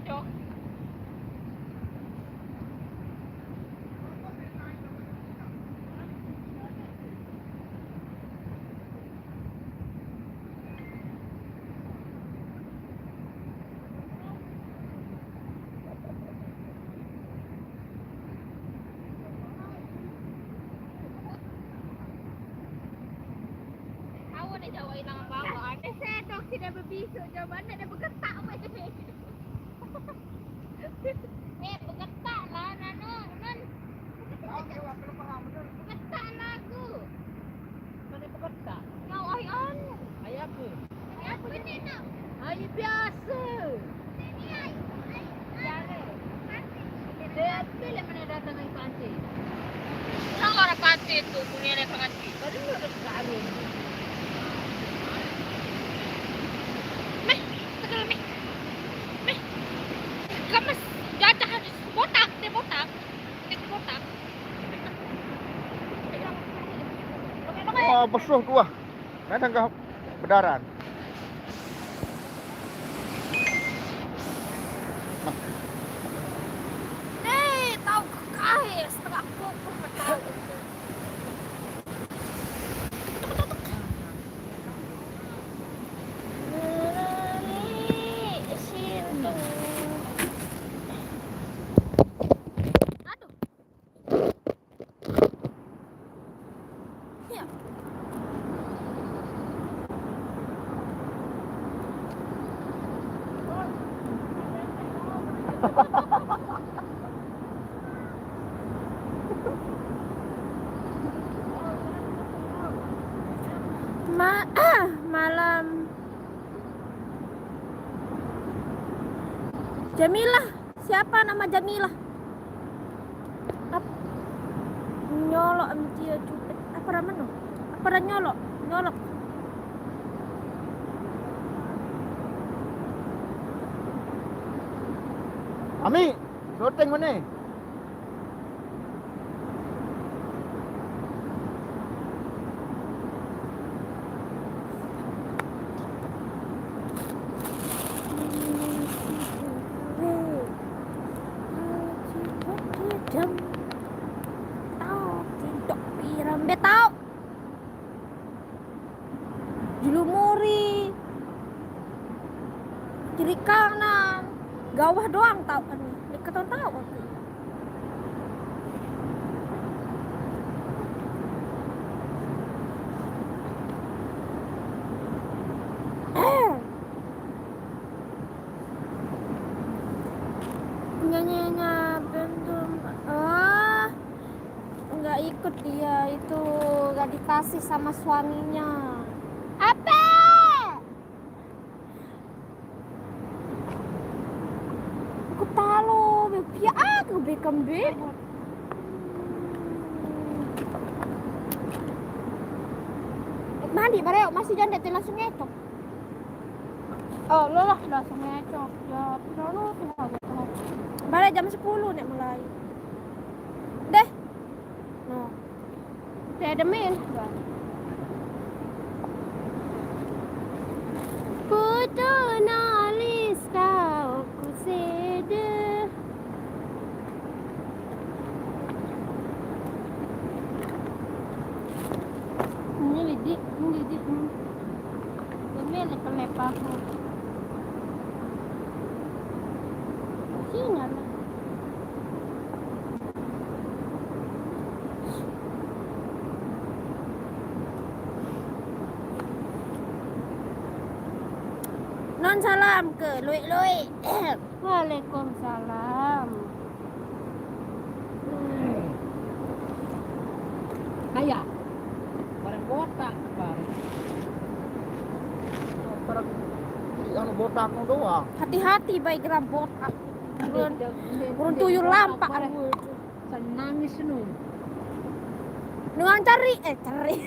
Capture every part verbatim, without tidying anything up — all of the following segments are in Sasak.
Cok. Awak nak jawab hilang bawa. Eh, saya dok tidak berbisuk, jawabannya ada bergetak, weh. Eh, bergetak lah, Nano, Nun. Bergetak lagu. Mana bergetak? Kau ai anu. Ai apa? Ai apa jenis nak? Ai biasa. Ini ai. Ai. Biasa. Dia bila mana datang ai pantai? Orang-orang pantai tu punya datang. Baru ada sekarang. Meh, tegal meh. Meh. Gamas jajah botak, dia botak. Dia botak. Wah, besuh tu ah. Kadang kau bedaran. Eh, tahu ke kae setengah pokok tahu. Ma malam Jamilah. Siapa nama Jamilah? Ap nyolok am dia cupet. Apa ramano? Apa nyolok? Nyolok. Ami, syuting mana? Dilumuri kiri kanan, gawah doang tahu kan. Dekat tahu kan. Nyanyinya bentuk oh nggak ikut dia itu nggak dikasih sama suaminya. Apa? Aku talo bebia aku bekam be. Mandi bareo masih janda te langsung ngecok. Oh, lo lah langsung ngecok. Ya, lo tuh. Bare jam sepuluh nek mulai. Deh. No. Tedemin. Putu nalis kau kusede. Ini lidik, ini lidik. Ini lepas-lepas. Sini lah. Non salam ke luik-luik. Waalaikumsalam. Kayak barang botak, barang. Barang anu botak doang. Hati-hati baik geram botak. Burun, burun tuyul lampak. Nangis nu. Nungang cari, eh cari.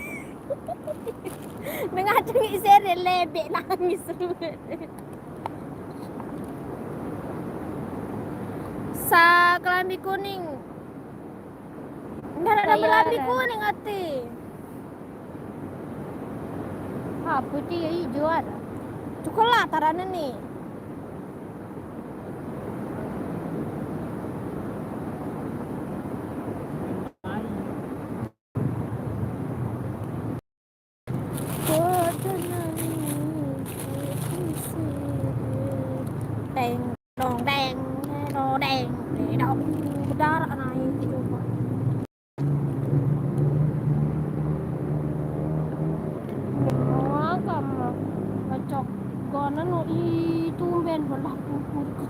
Nungang cari sere lebek nangis. Sa kelambi kuning. Enggak ada kelambi kuning ati. Ah, putih ya hijau ada. Coklat tarane nih. Nanu, ih, tumben belah kuku.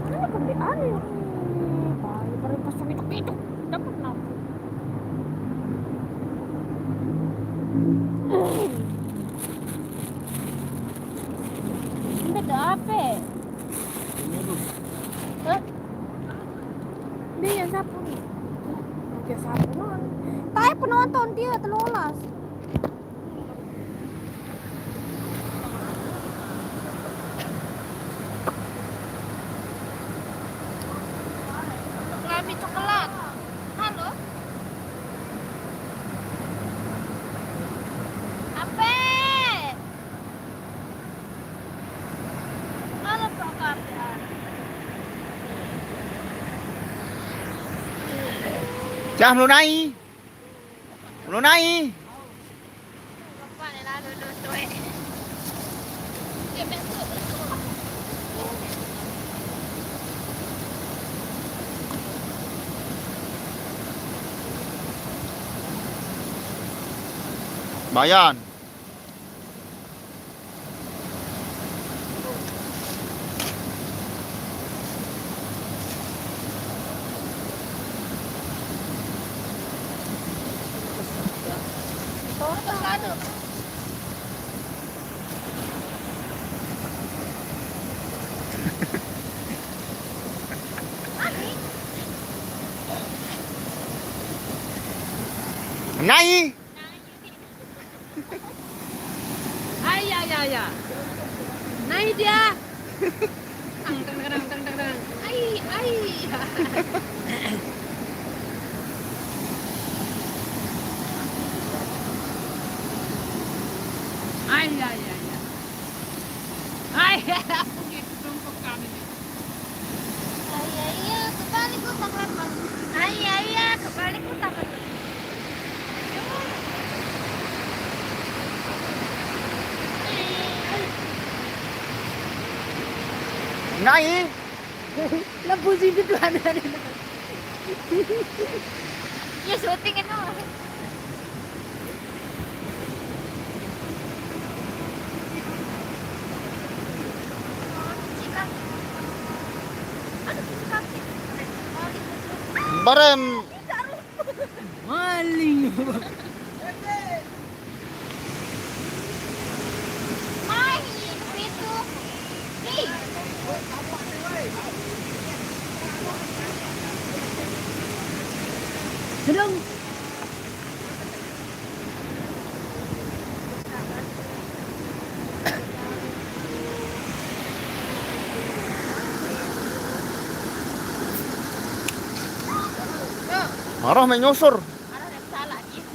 Kenapa beli aneh? Paling paling pas itu itu dapat napa? Ini tuh apa? Hah? Dia yang sapu nih. Dia sapu non. Tapi penonton dia telolas. Kami coklat. Halo. Apa? Halo, Pak Kapten. Cah, belum naik. Belum naik. Bayan. Nai. Ai, ai, ai, ai. Naik dia. Tang, tang, tang, tang, tang, tang. Ai, ai. Ai, ai, ai, ai. Ai, aku gitu tumpuk kami nih. Ai, ai, ai, kebalik utang lambang. Ai, ai, ai, kebalik utang lambang. Nai. Lebu sih itu tuh ada. Ya syuting itu. Barem. Maling. Main itu. Hei. Sedang. Marah main nyosor. Arah yang salah gitu.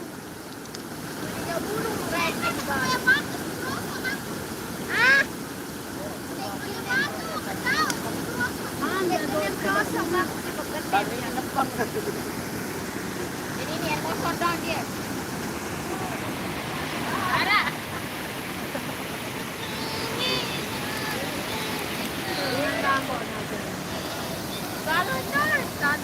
Jadi ini yang kosong doang dia. Arah. Kalau terus kan.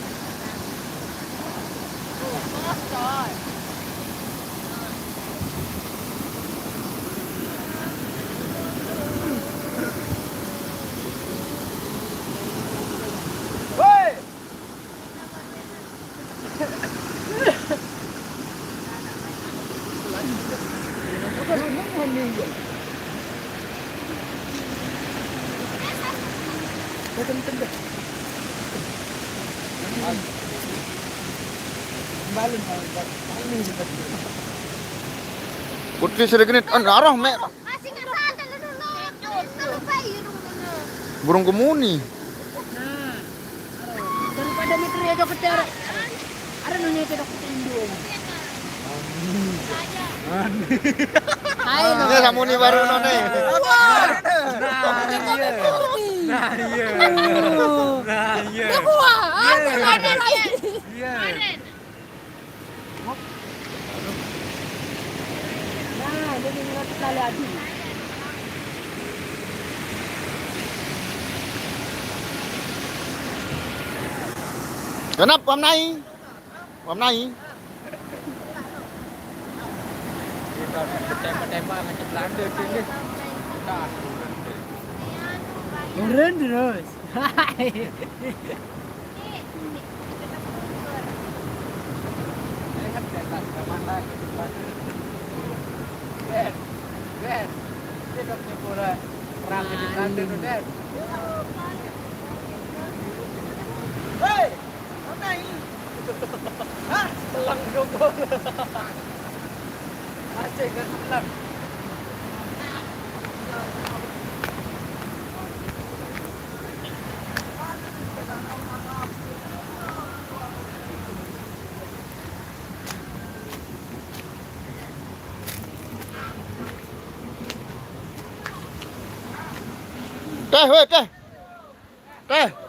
Putri sudah genit, oh, narong, Mek. Burung kemuni. Nah, daripada mikir ya, Dok, Dok. Ada nanya itu, Dok, Dok. Hai, Dok. Ini samuni baru none. Wah. Nah, iya. Iya. Oh. Nah, iya. Wah, ada lagi. Iya. Nah, jadi ngeliat sekali lagi. Kenapa, Wam Nai? Wam Nai? Kita tembak-tembak ngecek Belanda sini. Kita Turun terus. lihat setan sama lagi. Ben, Ben, dia udah punya bola perang di Belanda tuh, Ben. Hei, apa ini? Hah? Selang jombol. Masih gak selang. Teh, weh, teh. Teh.